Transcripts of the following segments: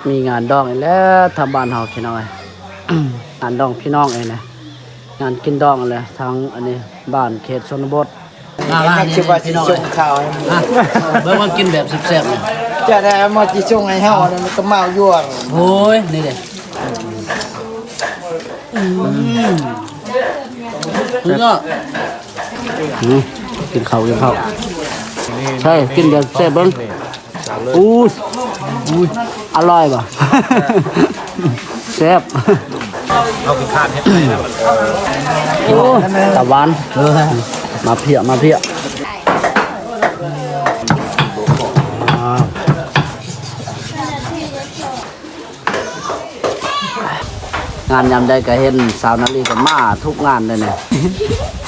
ມີງານດອງອີກແລ້ວທາງບ້ານເຮົາພີ່ນ້ອງເອີຍ ງານດອງພີ່ນ້ອງເອີຍນະ ງານກິນດອງຫັ້ນແຫຼະ ທາງອັນນີ້ບ້ານເຂດຊົນນະບົດ ມາ ມາ ນີ້ ພີ່ນ້ອງເອີຍ ເບິ່ງວ່າກິນແບບແຊບໆ ຈະໄດ້ເອົາມາຊິສົ່ງໃຫ້ເຮົາ ອັນນັ້ນມັນກໍເມົາຢູ່ ໂອ້ຍ ນີ້ເດ້ ອືມ ສຸດຍອດ ອືມ ກິນເຂົ້າ ກິນເຂົ້າ ໃຊ່ ກິນແບບແຊບເບິ່ງ ອູ້ຍ ອຸ້ຍ ອະລ່ອຍບໍ່ ແຊບ ເຮົາຄືຄາດເຮັດໄດ້ແລ້ວ ໂອ້ ຕາຫວານ ເອີ ມາເພຍ ມາເພຍ ງານຍາມໃດກໍເຫັນສາວນາລີກໍມາທຸກງານເລີຍນີ້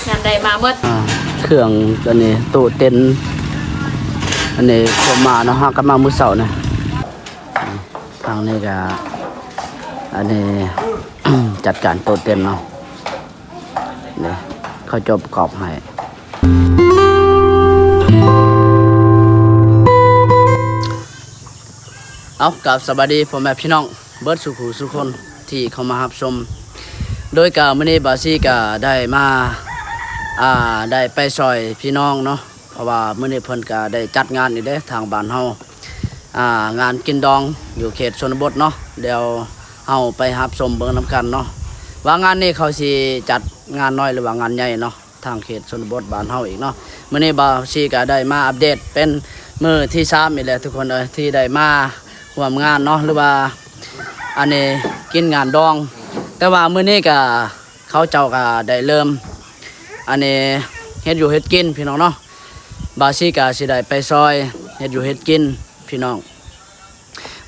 ງານໃດມາໝົດ ອ່າ ເຄື່ອງອັນນີ້ ໂຕະເຕັນ ອັນນີ້ເຂົາມາເນາະ ເຮົາກໍມາມື້ເຊົ້ານີ້ ທາງນີ້ກໍ ອັນນີ້ ຈັດການໂຕະເຕັນເນາະ ນີ້ ເຂົາເຈົ້າປະກອບໃຫ້ ເອົາ ກາບສະບາຍດີພໍ່ແມ່ພີ່ນ້ອງເບິດສູ່ຜູ້ສູ່ຄົນທີ່ເຂົ້າມາຮັບຊົມ ໂດຍກະມື້ນີ້ບ່າວຊີກະໄດ້ມາ ອ່າ ໄດ້ໄປຊ່ອຍພີ່ນ້ອງເນາະ ເພາະວ່າມື້ນີ້ເພິ່ນກະໄດ້ຈັດງານຢູ່ເດ້ ທາງບ້ານເຮົາ ອ່າ ງານກິນດອງຢູ່ເຂດຊົນນະບົດເນາະ ດຽວເຮົາໄປຮັບຊົມເບິ່ງນຳກັນເນາະ ວ່າງານນີ້ເຂົາຊິຈັດງານນ້ອຍ ຫຼືວ່າງານໃຫຍ່ເນາະ ທາງເຂດຊົນນະບົດບ້ານເຮົາອີກເນາະ ມື້ນີ້ບ່າວຊີກະໄດ້ມາອັບເດດເປັນມື້ທີສາມອີກແລ້ວທຸກຄົນເອີຍ ທີ່ໄດ້ມາຮ່ວມງານເນາະ ຫຼືວ່າ ອັນນີ້ ກິນງານດອງ ແຕ່ວ່າມື້ນີ້ກະ ເຂົາເຈົ້າກະໄດ້ເລີ່ມ ອັນນີ້ ເຮັດຢູ່ເຮັດກິນພີ່ນ້ອງເນາະ ບ່າວຊີກະຊິໄດ້ໄປຊ່ອຍເຮັດຢູ່ເຮັດກິນພີ່ນ້ອງ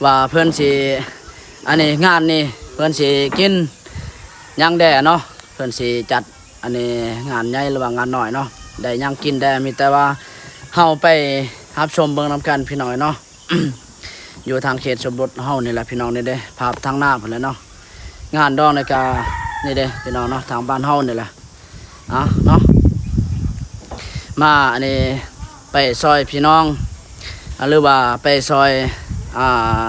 ວ່າເພິ່ນຊິ ອັນນີ້ ງານນີ້ເພິ່ນຊິກິນຫຍັງແດ່ເນາະ ເພິ່ນຊິຈັດ ອັນນີ້ ງານໃຫຍ່ ຫຼືວ່າງານນ້ອຍເນາະ ໄດ້ຫຍັງກິນແດ່ ມີແຕ່ວ່າເຮົາໄປຮັບຊົມເບິ່ງນຳກັນພີ່ນ້ອງເນາະ ຢູ່ທາງເຂດຊົນນະບົດເຮົານີ້ແຫຼະພີ່ນ້ອງ ນີ້ເດ້ ພາບທາງໜ້າພຸ້ນແຫຼະເນາະ ງານດອງນີ້ກະ ນີ້ເດ້ພີ່ນ້ອງເນາະ ທາງບ້ານເຮົານີ້ແຫຼະ ອ່າ ເນາະ ມາ ອັນນີ້ ໄປຊ່ອຍພີ່ນ້ອງ ອ່າ ຫຼືວ່າໄປຊ່ອຍ ອ່າ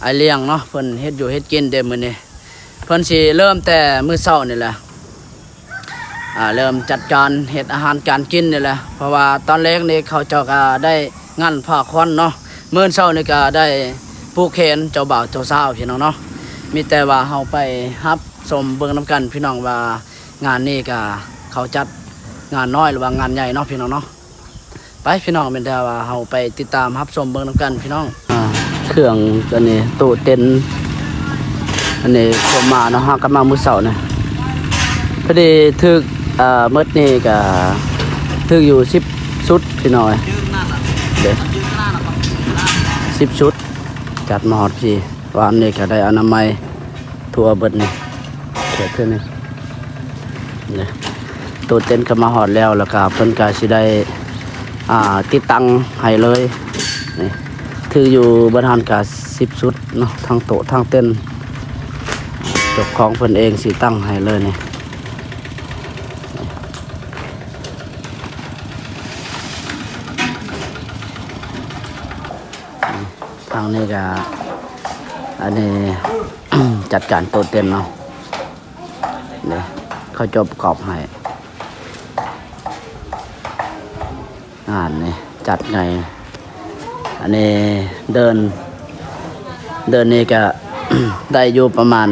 ອ້າຍລ້ຽງເນາະ ເພິ່ນເຮັດຢູ່ເຮັດກິນເດ້ມື້ນີ້ ເພິ່ນຊິເລີ່ມແຕ່ມື້ເຊົ້ານີ້ແຫຼະ ອ່າ ເລີ່ມຈັດການເຮັດອາຫານການກິນນີ້ແຫຼະ ເພາະວ່າຕອນແລງນີ້ເຂົາເຈົ້າກະໄດ້ງັ້ນຜ້າຂວັນເນາະ ມື້ເຊົ້ານີ້ກະໄດ້ຜູກແຂນເຈົ້າບ່າວເຈົ້າສາວພີ່ນ້ອງເນາະ ມີແຕ່ວ່າເຮົາໄປຮັບຊົມເບິ່ງນຳກັນພີ່ນ້ອງວ່າ ງານນີ້ກະເຂົາຈັດງານນ້ອຍ ຫຼືວ່າງານໃຫຍ່ເນາະພີ່ນ້ອງເນາະ ໄປພີ່ນ້ອງ ແມ່ນແຕ່ວ່າເຮົາໄປຕິດຕາມຮັບຊົມເບິ່ງນຳກັນພີ່ນ້ອງ ອ່າ ເຄື່ອງອັນນີ້ ໂຕະເຕັນ ອັນນີ້ເຂົາມາເນາະ ເຮົາກໍມາມື້ເຊົ້ານີ້ ພໍດີຖືກ ເອີ ໝົດນີ້ກໍຖືກຢູ່ສິບຊຸດພີ່ນ້ອງເອີຍ ເດ້ ສິບຊຸດ ຈັດມາຮອດພີ້ ວານນີ້ກໍໄດ້ອະນາໄມທົ່ວເບິດນີ້ ເຂດເທື່ອນີ້ ນີ້ ໂຕະເຕັນກໍມາຮອດແລ້ວ ແລ້ວກໍເພິ່ນກໍຊິໄດ້ ອ່າ ຕິດຕັ້ງໃຫ້ເລີຍ ນີ້ ຖືກຢູ່ເບິດຫັ້ນກໍສິບຊຸດເນາະ ທັງໂຕະທັງເຕັນ ເຈົ້າຂອງເພິ່ນເອງຊິຕັ້ງໃຫ້ເລີຍນີ້. ທາງນີ້ກະ ອັນນີ້ ຈັດການໂຕະເຕັນເນາະ ເດ້ ເຂົາເຈົ້າປະກອບໃຫ້ ງານນີ້ຈັດໃຫຍ່ ອັນນີ້ເດີ່ນ ເດີ່ນນີ້ກະ ໄດ້ຢູ່ປະມານ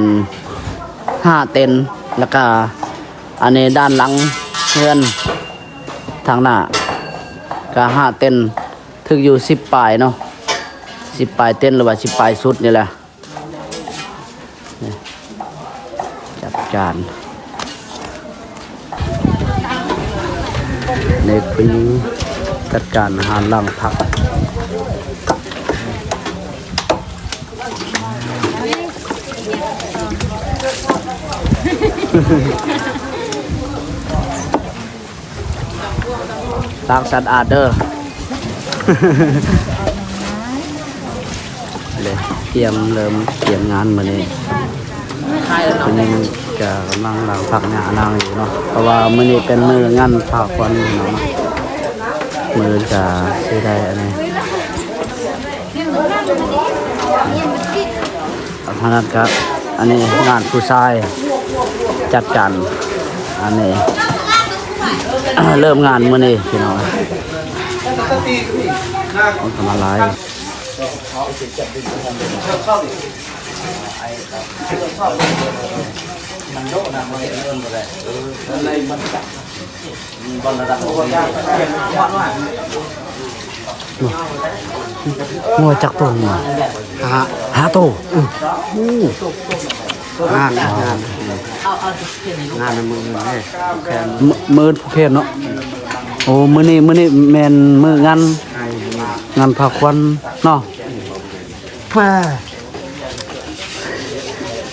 ຫ້າເຕັນ ແລ້ວກະ ອັນນີ້ດ້ານຫຼັງເຮືອນ ທາງໜ້າກະຫ້າເຕັນ ຖືກຢູ່ສິບປາຍເນາະ ສິບປາຍເຕັນ ຫຼືວ່າສິບປາຍຊຸດນີ້ແຫຼະ ຈັດການ ເດັກຜູ້ຍິງຈັດການອາຫານລ້າງຜັກ. ລ້າງສະອາດເດີ ເດ້ ກຽມ ເລີ່ມກຽມງານມື້ນີ້ ເພິ່ນກະກຳລັງລ້າງຜັກຫຍ້ານາງຢູ່ເນາະ ເພາະວ່າມື້ນີ້ເປັນມື້ງານພາຂວັນເນາະ ມື້ກະຊິໄດ້ອັນນີ້. ອັນນັ້ນກໍ ອັນນີ້ງານຜູ້ຊາຍຈັດການ ອັນນີ້ ເລີ່ມງານມື້ນີ້ພີ່ນ້ອງ ຄົນກໍມາຫຼາຍ. ງົວຈັກໂຕງົວ? ຫ້າ ຫ້າໂຕ. ອື ໂອ້ ງານ ງານ ງານມື້ອື່ນເດ້ ແຂນ ມື້ອື່ນແຂນເນາະ. ໂອ້ ມື້ນີ້ ມື້ນີ້ແມ່ນມື້ງານ ງານພາຂວັນເນາະ. ມາ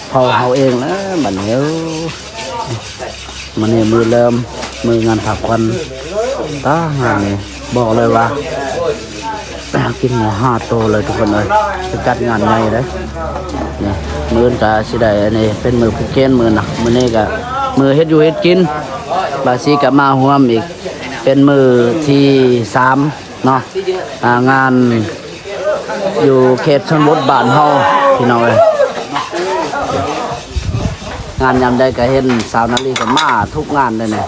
ເຜົາເຮົາເອງແລ້ວບັດນີ້. ມື້ນີ້ມື້ເລີ່ມ ມື້ງານພາຂວັນ ຕາງານນີ້ ບອກເລີຍວ່າ ກິນໝູຫ້າໂຕເລີຍທຸກຄົນເອີຍ. ຄືຈັດງານໃຫຍ່ເດ້ ນີ້ ມື້ອື່ນກະຊິໄດ້ ອັນນີ້ເປັນມື້ຜູກແຂນມື້ນະ. ມື້ນີ້ກະມື້ເຮັດຢູ່ເຮັດກິນ ບາຊີກະມາຮ່ວມອີກ ເປັນມື້ທີສາມ ເນາະ ອ່າ ງານຢູ່ເຂດຊົນບົດບ້ານເຮົາພີ່ນ້ອງເອີຍ. ງານຍາມໃດກໍເຫັນສາວນາລີກໍມາທຸກງານເລີຍນີ້.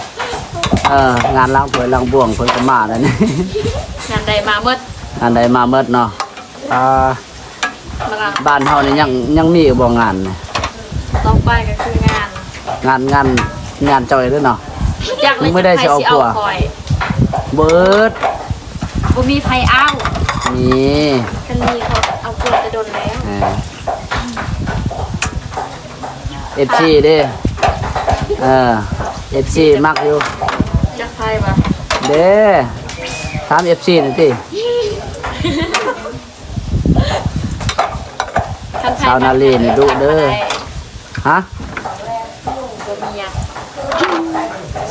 ເອີ ງານລ້າງຖ້ວຍລ້າງບ່ວງເພິ່ນກໍມາແລ້ວນີ້ ງານໃດມາໝົດ ງານໃດມາໝົດເນາະ. ອ່າ ມາລາວ ບ້ານເຮົານີ້ຍັງ ຍັງມີຢູ່ບໍ່ງານນີ້? ຕໍ່ໄປກໍຄືງານ ງານ ງານ ງານເຈົ້າເອງເດີເນາະ. ຈັກແລ້ວ ມື້ໃດຊິເອົາຜົວ? ເບິດ ບໍ່ມີໃຜເອົາ. ມີ ຄັນມີເຂົາເອົາຜົວແຕ່ດົນແລ້ວ. ເອີ ເອັຟຊີເດ້ ເອີ ເອັຟຊີມັກຢູ່. ຈັກໃຜວະ? ເດ້ ຖາມເອັຟຊີໜ່ອຍຕິ. ຄັນໃຜ ສາວນາລີນີ້ດຸເດີ. ຮະ? ບໍ່ມີຫຍັງ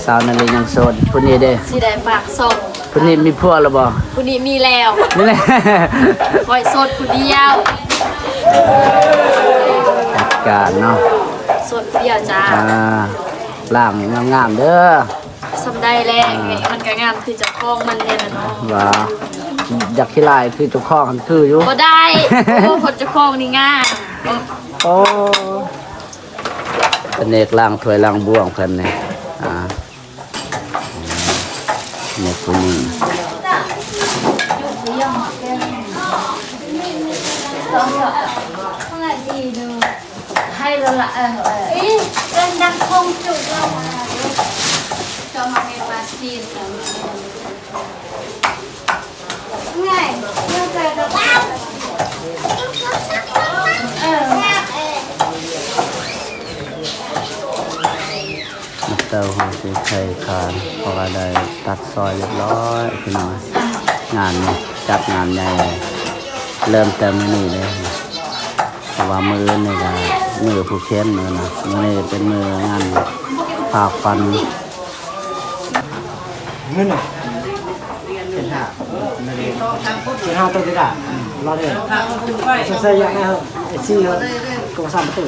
ສາວນາລີຍັງໂສດ. ຜູ້ນີ້ເດ້? ຊິໄດ້ຝາກຊ່ອງ. ຜູ້ນີ້ມີຜົວແລ້ວບໍ່? ຜູ້ນີ້ມີແລ້ວ. ນີ້ແຫຼະ ຂ້ອຍໂສດຜູ້ດຽວ. ຈັດການເນາະ ໂສດຜູ້ດຽວຈ້າ. ອ່າ ລ້າງງາມໆເດີ. ສ່ຳໃດແຫຼະ ອ່າ ມັນກໍງາມຄືເຈົ້າຂອງມັນແດ່ລະເນາະ. ວ່າ ຢາກຂີ້ລ້າຍຄືເຈົ້າຂອງຫັ້ນຄືຢູ່. ບໍ່ໄດ້ ໂອ້ ຄົນເຈົ້າຂອງນີ້ງາມ. ໂອ້ ພະແນກລ້າງຖ້ວຍລ້າງບ່ວງເພິ່ນນີ້ ອ່າ ແມ່ຜູ້ຍິງ. ໝາກເຕົ້າຫູ່ ຊິໃສ່ຄານ ເພາະວ່າໄດ້ຕັດຊອຍຮຽບຮ້ອຍພີ່ນ້ອງ. ງານນີ້ຈັດງານໃຫຍ່ ເລີ່ມແຕ່ມື້ນີ້ເລີຍ ເພາະວ່າມື້ອື່ນນີ້ກະມື້ຜູກແຂນມື້ນະ. ມື້ນີ້ເປັນມື້ງານພາຂວັນ. ເງິນນະ ເຈັດຫ້າ ເຈັດຫ້າຕົວທີ່ລະ ລໍເດີ. ສົງໄສຢາກໃຫ້ເຮົາ ເອັຟຊີເຮົາກໍສາມປະຕູ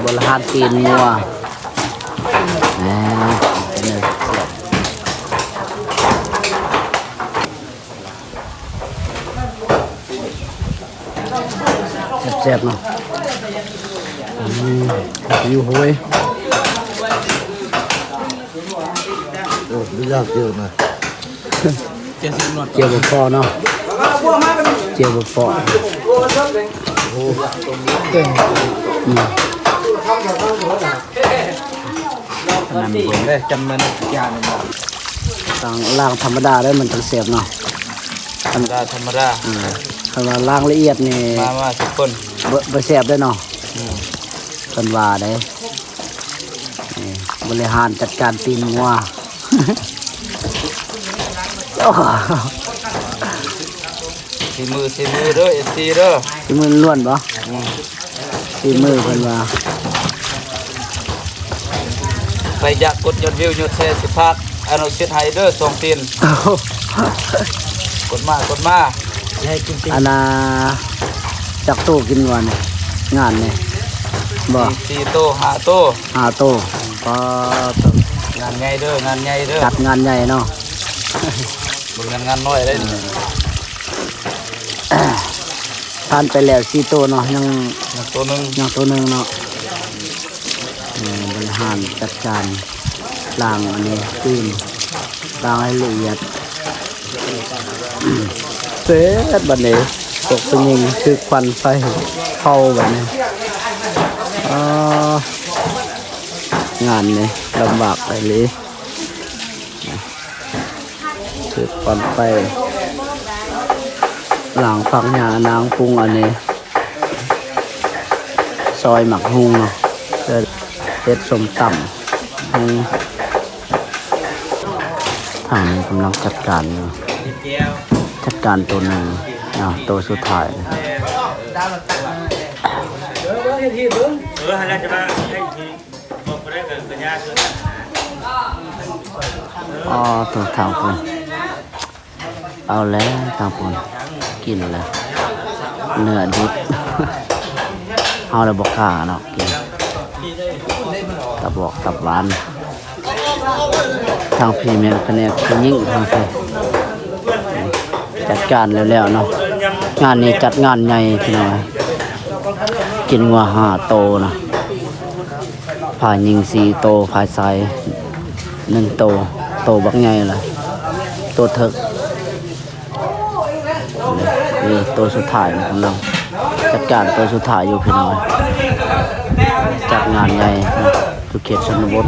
ບົວລະຫານຕີນງົວ. ອ່າ ເປັນແນວແຊບ. ແຊບໆເນາະ. ອືມ ຫິວໂຫຍ. ໂອ້ ບໍ່ຢາກເຈີນະ. ເຈີບໍ່ພໍເນາະ ເຈີບໍ່ພໍ. ໂອ້ ເກັ່ງ. ອືມ ອັນນັ້ນເບິ່ງເດ້ ຈຳນວນຢ່າງ ລ້າງ ລ້າງທຳມະດາເດ້ ມັນຈັ່ງແຊບເນາະ. ທຳມະດາ ທຳມະດາ. ອ່າ ຄັນວ່າລ້າງລະອຽດນີ້ ມາ ມາທຸກຄົນ ບໍ່ ບໍ່ແຊບເດ້ເນາະ. ອືມ ເພິ່ນວ່າເດ້ ນີ້ ບໍລິຫານຈັດການຕີນງົວ. ໂອ້ ສີມື ສີມືເດີ ເອັຟຊີເດີ. ສີມືລ້ວນບໍ່? ອືມ ສີມືເພິ່ນວ່າ. ໃຜຢາກກົດຍອດວິວຍອດແຊ ຊິພາກອະນຸສິດໃຫ້ເດີ ສອງຕີນ. ໂອ້ ກົດມາ ກົດມາ. ອັນນ່າ ຈັກໂຕກິນງວນ ງານນີ້ບໍ່? ສີ່ ສີ່ໂຕ ຫ້າໂຕ ຫ້າໂຕ. ປາໂຕ ງານໃຫຍ່ເດີ ງານໃຫຍ່ເດີ ຈັດງານໃຫຍ່ເນາະ ບໍ່ແມ່ນງານນ້ອຍເດ້ນີ້. ຜ່ານໄປແລ້ວສີ່ໂຕເນາະ ຍັງ ຍັງໂຕໜຶ່ງ ຍັງໂຕໜຶ່ງເນາະ. ເອີ ບໍລິຫານຈັດການ ລ້າງອັນນີ້ຕື່ມ ລ້າງໃຫ້ລະອຽດ ເສັດບັດນີ້ ພວກຜູ້ຍິງຖືກຄວັນໄຟເຜົາບັດນີ້. ອໍ ງານນີ້ລຳບາກອີ່ຫຼີ ຖືກຄວັນໄຟ ລ້າງຜັກຫຍ້າ ລ້າງປຸງອັນນີ້ ຊອຍໝາກຫຸ່ງເນາະ ເຮັດສົ້ມຕຳຫຸ່ງ. ທາງນີ້ກຳລັງຈັດການຢູ່ ຈັດການໂຕໜຶ່ງເນາະ ໂຕສຸດທ້າຍ. ອໍ ໂຕທາງພຸ້ນ ເອົາແລ້ວ ທາງພຸ້ນກິນແລ້ວ ເນື້ອດິບ ເຮົາລະບໍ່ກ້າເນາະກິນ ຕັບອອກຕັບຫວານ. ທາງພີ້ແມ່ນພະແນກຜູ້ຍິງ ທາງພີ້ຈັດການແລ້ວໆເນາະ. ງານນີ້ຈັດງານໃຫຍ່ພີ່ນ້ອງ ກິນງົວຫ້າໂຕນະ ຝ່າຍຍິງສີ່ໂຕ ຝ່າຍຊາຍໜຶ່ງໂຕ ໂຕບັກໃຫຍ່ລະ ໂຕເຖິກ. ນີ້ໂຕສຸດທ້າຍກຳລັງຈັດການໂຕສຸດທ້າຍຢູ່ພີ່ນ້ອງ ຈັດງານໃຫຍ່ຢູ່ເຂດຊົນນະບົດ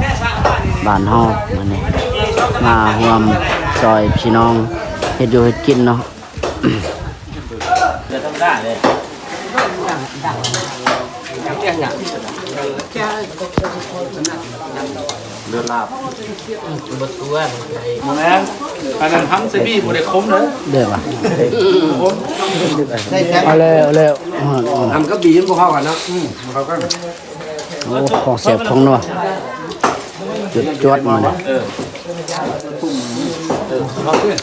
ບ້ານເຮົາ ມື້ນີ້ມາຮ່ວມຊ່ອຍພີ່ນ້ອງເຮັດຢູ່ເຮັດກິນເນາະ. ເລືອດລາບ ບໍ່ຕົວະ ບໍ່ໄດ້ ບໍ່ແມ່ນ ອັນນັ້ນຫຳໃສ່ບີບໍ່ໄດ້ຄົມເດີ ເດີວ່າ ຄົມ ເອົາແລ້ວ ເອົາແລ້ວ ຫຳກັບບີມັນບໍ່ເຂົ້າກັນເນາະ ອືມ ບໍ່ເຂົ້າກັນ. ໂອ້ ຂອງແຊບຂອງນົວ ຈວດໆ ມາເລີຍ ເອີ ເອີ ເອົາເລີຍ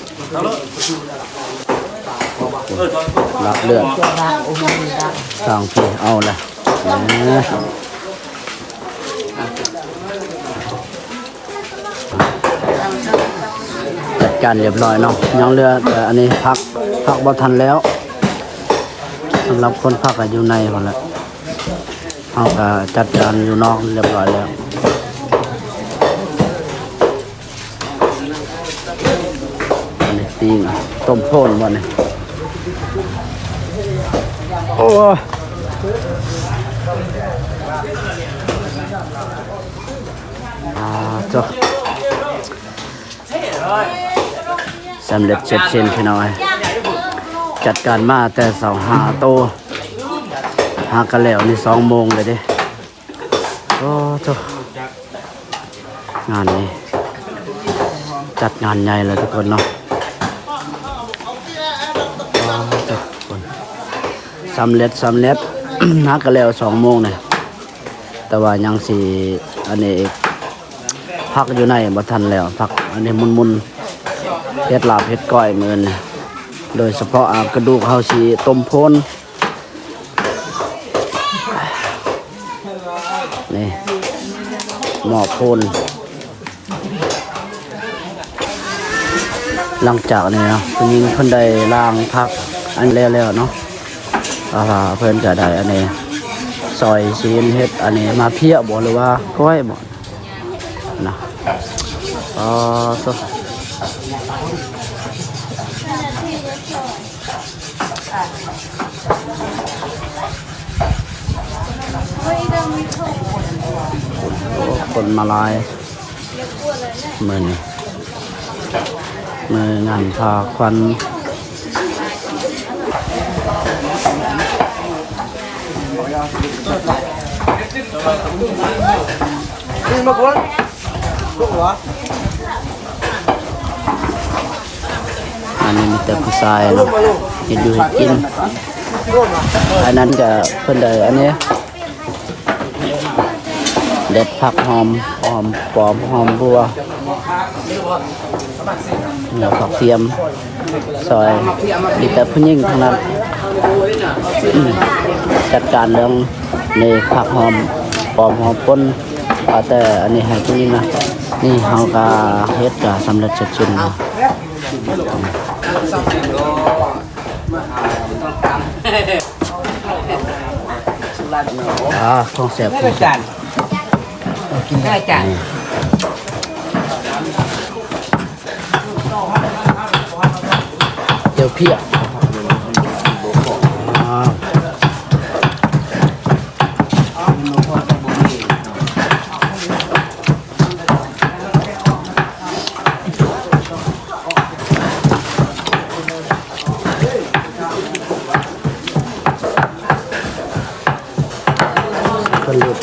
ລາບເລືອດ ທາງພີ້ເອົາລະ ເອີ ຈັດການລຽບຮ້ອຍເນາະ ຍັງເຫຼືອແຕ່ອັນນີ້ ຜັກ ຜັກບໍ່ທັນແລ້ວ ສຳລັບຄົນຜັກກໍຢູ່ໃນພຸ້ນແຫຼະ ເຮົາກໍຈັດການຢູ່ນອກລຽບຮ້ອຍແລ້ວ. ອັນນີ້ປີ້ງ ຕົ້ມໂພນບໍ່ນີ້ ໂອ້ຍ ອ່າ ໂທ້ ສຳເລັດເສັດສິ້ນພີ່ນ້ອງເອີຍ ຈັດການມາແຕ່ເຊົ້າຫ້າໂຕ ຫາກະແລ້ວນີ້ສອງໂມງແລ້ວເດ້. ໂອ້ໂທ້ ງານນີ້ຈັດງານໃຫຍ່ເລີຍທຸກຄົນເນາະ. ໂອ້ໂທ້ ສຳເລັດ ສຳເລັດ ຫາກະແລ້ວສອງໂມງນີ້ ແຕ່ວ່າຍັງຊິອັນນີ້ອີກ ຜັກຢູ່ໃນບໍ່ທັນແລ້ວ ຜັກອັນນີ້ໝຸ່ນໆ ເຮັດລາບເຮັດກ້ອຍມື້ນີ້ ໂດຍສະເພາະ ອາ ກະດູກເຮົາຊິຕົ້ມໂພນ ນີ້ ໝໍ້ໂພນ. ຫຼັງຈາກນີ້ເນາະ ຜູ້ຍິງເພິ່ນໄດ້ລ້າງຜັກອັນແລ້ວແລ້ວເນາະ ອ່າ ເພິ່ນກະໄດ້ອັນນີ້ ຊອຍຊີ້ນເຮັດອັນນີ້ ມາເພຍບໍ່ ຫຼືວ່າກ້ອຍບໍ່ ນະ ອໍ ໂທ້ ໂອ້ ຄົນມາຫຼາຍ ມື້ນີ້ ມື້ງານພາຂວັນ. ອັນນີ້ມີແຕ່ຜູ້ຊາຍເນາະ ເຮັດຢູ່ເຮັດກິນ. ອັນນັ້ນກະເພິ່ນໄດ້ອັນນີ້ ເດັດຜັກຫອມ ຫອມປ້ອມ ຫອມບົ່ວ ແລ້ວຜັກທຽມ ຊອຍ ມີແຕ່ຜູ້ຍິງທັງນັ້ນ ຈັດການເລື່ອງນີ້ ຜັກຫອມປ້ອມ ຫອມປົ່ນ ເອົາແຕ່ອັນນີ້ໃຫ້ຜູ້ຍິງນະ. ນີ້ເຮົາກະເຮັດກະສຳເລັດເສັດສິ້ນແລ້ວ. ອ່າ ຂອງແຊບ ຂອງແຊບ ກິນໄດ້ຈ້າ. ແຈ່ວເພຍ ວ້າວ. ເພິ່ນຫຼຸດ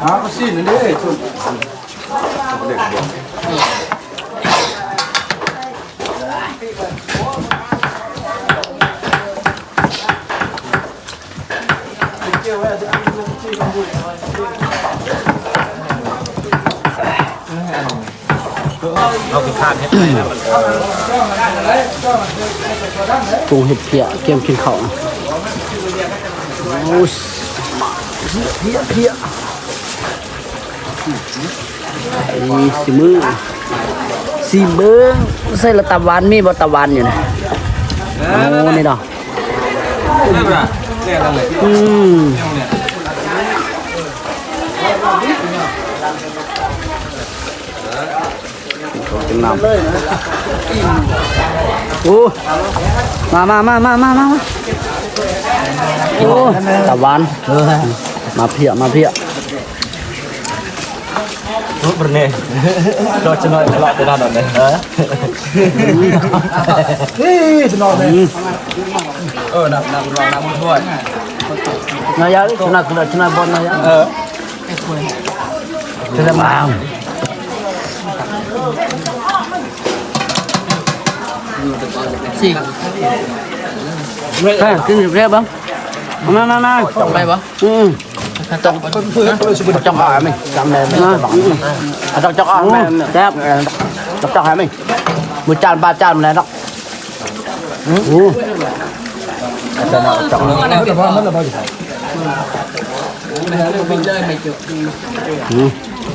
ຫາຊີ້ນເດ້. ເຮົາຄືຂາດເຮັດໄດ້ແລ້ວ ປຸງເຮັດເພຍ ກຽມກິນເຂົ້າ. ໂອ້ຍ ເພຍ ເພຍ ເພຍ. ນີ້ຊິມື້ ຊິເບິ່ງ ໃສ່ລະຕຳຫວານ ມີບໍ່ຕຳຫວານຢູ່ນີ້? ໂອ້ ນີ້ເນາະ. ອືມ ກິນນ້ຳ. ໂອ້ ມາ ມາ ໂອ້ ຕາຫວານ ເອີ ມາເພຍ ມາເພຍ. ໂອ້ ປະເນ ດອກຈະນ້ອຍ ເລາະແຕ່ນັ້ນເນາະ. ເອີ ເອີ ນຳ ນຳ ນຳ ນຳ ນາຍາ ຊະນະ ຊະນະ ຊະນະ ບອນ ນາຍາ ເອີ. ຊິ ເອີ ກິນແຊບບໍ່? ມາ ມາ ມາ ຕ້ອງໄປບໍ່? ອືມ ຕ້ອງ ຕ້ອງ ຕ້ອງເອົາແມ່ນ ຈຳແມ່ນ ຕ້ອງເອົາແມ່ນ ແຊບ ຕ້ອງເອົາແມ່ນ ບໍ່ຈານ ບາດຈານແລ້ວເນາະ. ໂອ້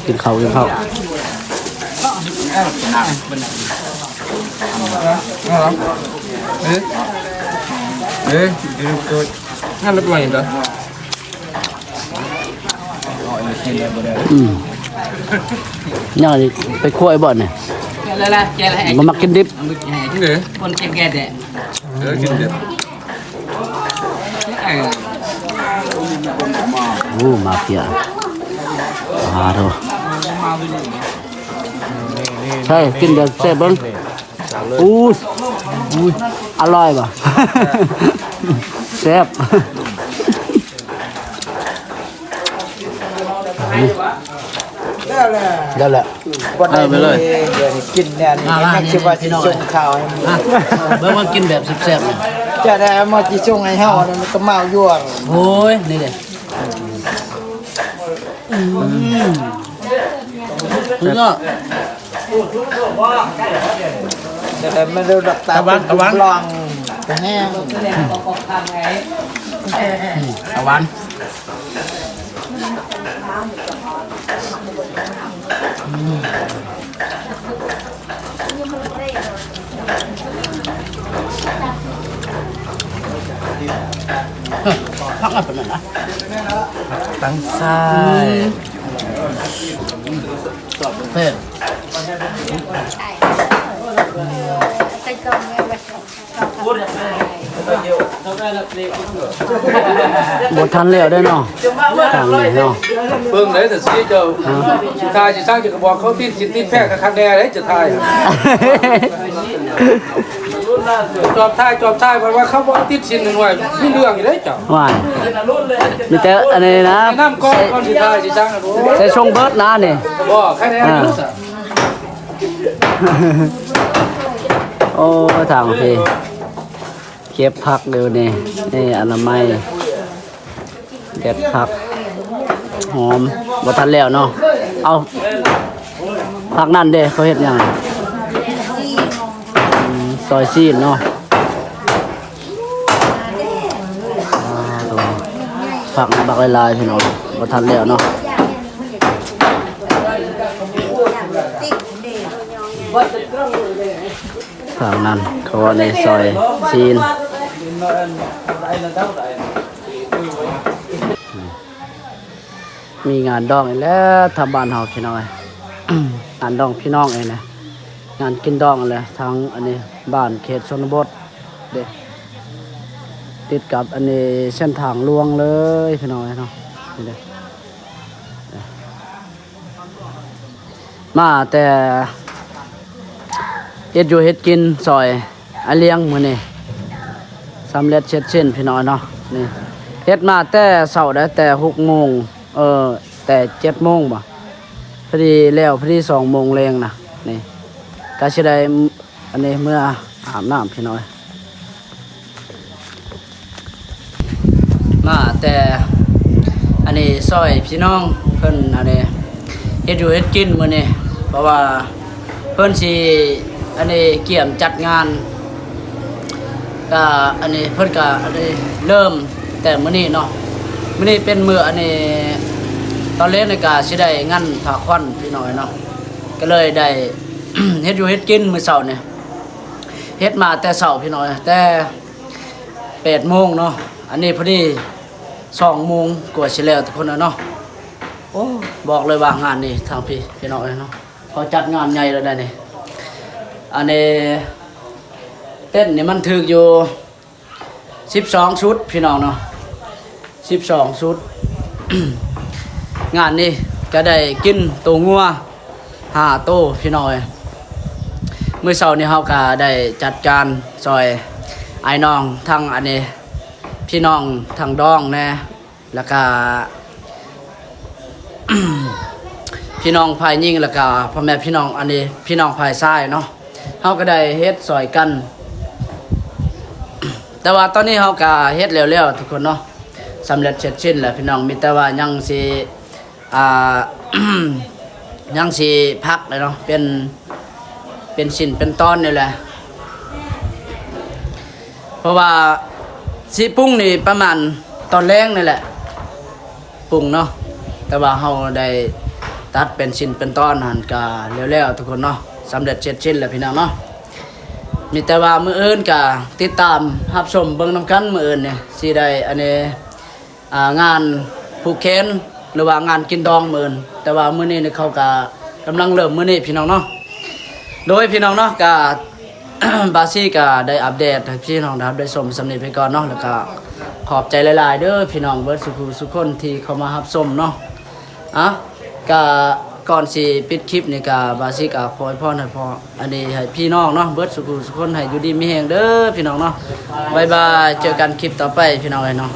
ກິນເຂົ້າ ກິນເຂົ້າ. ເອີ ເອີ ງານລົດໃໝ່ເດີ. ອືມ ຍັງໄປຄົວບໍ່ນີ້? ບໍ່ມັກກິນດິບ. ເອີ ກິນດິບ. ໂອ້ ມາເຟຍ ອາໂທ ໃຊ່ ກິນແບບແຊບເບິ່ງ. ອູ້ຍ ອຸ້ຍ ອະລ່ອຍບໍ່? ແຊບ. ແລ້ວແຫຼະ ບໍ່ໄດ້ ເອົາໄປເລີຍ ດຽວນີ້ກິນແນ່ນີ້ ຍັງຊິວ່າຊິສົ່ງຂ່າວໃຫ້ ເບິ່ງວ່າກິນແບບແຊບໆ ນີ້ ຈະໄດ້ເອົາມາຊິສົ່ງໃຫ້ເຮົາ ມັນກະເມົາຢວນ. ໂອ້ຍ ນີ້ເດ້ ອືມ ສຸດຍອດ. ແຕ່ມັນດູດອກຕາ ຕາຫວານ ຕາຫວານ ຕາຫວານ. ຜັກອັນນັ້ນນະ ຕັງຊາຍ ເຜັດ. ບໍ່ທັນແລ້ວເດ້ເນາະ ທາງນີ້ເນາະ. ເບິ່ງໄດ້ແຕ່ຊີ້ເຈົ້າ ຊິຖ່າຍຊິສ້າງ ຈະກະບອກເຂົາຕິດສິນຕິດແພກຄັກແນ່ເດ້ ຈະຖ່າຍ ຈອບຖ່າຍ ຈອບຖ່າຍ ເພິ່ນວ່າເຂົາບໍ່ຕິດສິນໜ່ວຍ ມີເລື່ອງຢູ່ເດ້ເຈົ້າ. ວ້າຍ ມີແຕ່ອັນນີ້ນະ ແນະນຳກ່ອນ ກ່ອນຊິຖ່າຍຊິສ້າງ. ໃສ່ຊົງເບີດນະນີ້ ບໍ່ ໃຄແນ່ຢູ່. ໂອ້ ທາງພີ້ ເກັບຜັກຢູ່ນີ້ ນີ້ອະນາໄມ ເດັດຜັກຫອມ ບໍ່ທັນແລ້ວເນາະ. ເອົາ ຜັກນັ້ນເດ້ ເຂົາເຮັດຫຍັງ? ອືມ ຊອຍຊີ້ນເນາະ. ອ່ ຜັກບັກຫຼາຍໆ ພີ່ນ້ອງ ບໍ່ທັນແລ້ວເນາະ. ທາງນັ້ນເຂົາວ່າໃນຊອຍຊີ້ນ ມີງານດອງອີກແລ້ວ ທາງບ້ານເຮົາ ພີ່ນ້ອງເອີຍ ງານດອງພີ່ນ້ອງເອີຍນະ ງານກິນດອງຫັ້ນແຫຼະ ທາງອັນນີ້ບ້ານເຂດຊົນນະບົດເດ້ ຕິດກັບອັນນີ້ເສັ້ນທາງຫຼວງເລີຍ ພີ່ນ້ອງເອີຍເນາະ ນີ້ເດ້. ມາແຕ່ເຮັດຢູ່ເຮັດກິນຊ່ອຍອ້າຍລ້ຽງມື້ນີ້ ສຳເລັດເສັດສິ້ນພີ່ນ້ອງເນາະ. ນີ້ເຮັດມາແຕ່ເຊົ້າໄດ໋ ແຕ່ຫົກໂມງ ເອີ ແຕ່ເຈັດໂມງບໍ ພໍດີແລ້ວ ພໍດີສອງໂມງແລງນະ. ນີ້ກະຊິໄດ້ ອັນນີ້ເມືອອາບນ້ຳພີ່ນ້ອງ ມາແຕ່ອັນນີ້ຊ່ອຍພີ່ນ້ອງເພິ່ນອັນນີ້ເຮັດຢູ່ເຮັດກິນມື້ນີ້ ເພາະວ່າເພິ່ນຊິອັນນີ້ກຽມຈັດງານ ກະອັນນີ້ເພິ່ນກະອັນນີ້ເລີ່ມແຕ່ມື້ນີ້ເນາະ. ມື້ນີ້ເປັນມື້ອັນນີ້ຕອນແລງນີ້ກະຊິໄດ້ງັນຜ້າຂວັນພີ່ນ້ອງເນາະ ກະເລີຍໄດ້ເຮັດຢູ່ເຮັດກິນມື້ເຊົ້ານີ້. ເຮັດມາແຕ່ເຊົ້າພີ່ນ້ອງ ແຕ່ແປດໂມງເນາະ ອັນນີ້ພໍດີສອງໂມງກວ່າຊິແລ້ວທຸກຄົນເນາະ. ໂອ້ ບອກເລີຍວ່າງານນີ້ທາງພີ່ ພີ່ນ້ອງເອີຍເນາະ ເຂົາຈັດງານໃຫຍ່ແລ້ວໄດ໋ນີ້. ອັນນີ້ເຕັນນີ້ມັນຖືກຢູ່ ສິບສອງຊຸດພີ່ນ້ອງເນາະ ສິບສອງຊຸດ. ງານນີ້ກະໄດ້ກິນໂຕງົວຫ້າໂຕພີ່ນ້ອງເອີຍ. ມື້ເຊົ້ານີ້ເຮົາກະໄດ້ຈັດການຊ່ອຍອ້າຍນ້ອງ ທັງອັນນີ້ພີ່ນ້ອງທາງດອງແດ່ ແລ້ວກະ ພີ່ນ້ອງຝ່າຍຍິງ ແລ້ວກະພໍ່ແມ່ພີ່ນ້ອງ ອັນນີ້ພີ່ນ້ອງຝ່າຍຊາຍເນາະ ເຮົາກະໄດ້ເຮັດຊ່ອຍກັນ. ແຕ່ວ່າຕອນນີ້ເຮົາກະເຮັດແລ້ວໆ ທຸກຄົນເນາະ ສຳເລັດເສັດສິ້ນແລ້ວພີ່ນ້ອງ ມີແຕ່ວ່າຍັງຊິ ອ່າ ຍັງຊິຜັກແຫຼະເນາະ ເປັນ ເປັນຊິ້ນເປັນຕອນນີ້ແຫຼະ ເພາະວ່າຊິປຸງນີ້ປະມານຕອນແລງນີ້ແຫຼະ ປຸງເນາະ. ແຕ່ວ່າເຮົາໄດ້ຕັດເປັນຊິ້ນເປັນຕອນຫັ້ນກະແລ້ວໆ ທຸກຄົນເນາະ ສຳເລັດເສັດສິ້ນແລ້ວພີ່ນ້ອງເນາະ. ມີແຕ່ວ່າມື້ອື່ນກະຕິດຕາມຮັບຊົມເບິ່ງນຳກັນ ມື້ອື່ນນີ້ຊິໄດ້ອັນນີ້ ອ່າ ງານຜູກແຂນ ຫຼືວ່າງານກິນດອງມື້ອື່ນ ແຕ່ວ່າມື້ນີ້ນີ້ເຂົາກະກຳລັງເລີ່ມມື້ນີ້ພີ່ນ້ອງເນາະ. ໂດຍພີ່ນ້ອງເນາະ ກະ ບາຊີກະໄດ້ອັບເດດໃຫ້ພີ່ນ້ອງໄດ້ຮັບໄດ້ຊົມສ່ຳນີ້ໄປກ່ອນເນາະ ແລ້ວກະຂອບໃຈຫຼາຍໆເດີພີ່ນ້ອງເບິດສູ່ຜູ້ສູ່ຄົນທີ່ເຂົ້າມາຮັບຊົມເນາະ. ອ່ະ ກະກ່ອນຊິປິດຄລິບນີ້ກະ ບາຊີກະຂໍອວຍພອນໃຫ້ພໍ່ ອັນນີ້ໃຫ້ພີ່ນ້ອງເນາະ ເບິດສູ່ຜູ້ສູ່ຄົນໃຫ້ຢູ່ດີມີແຮງເດີພີ່ນ້ອງເນາະ. ບາຍບາຍ ເຈີກັນຄລິບຕໍ່ໄປພີ່ນ້ອງເອີຍເນາະ.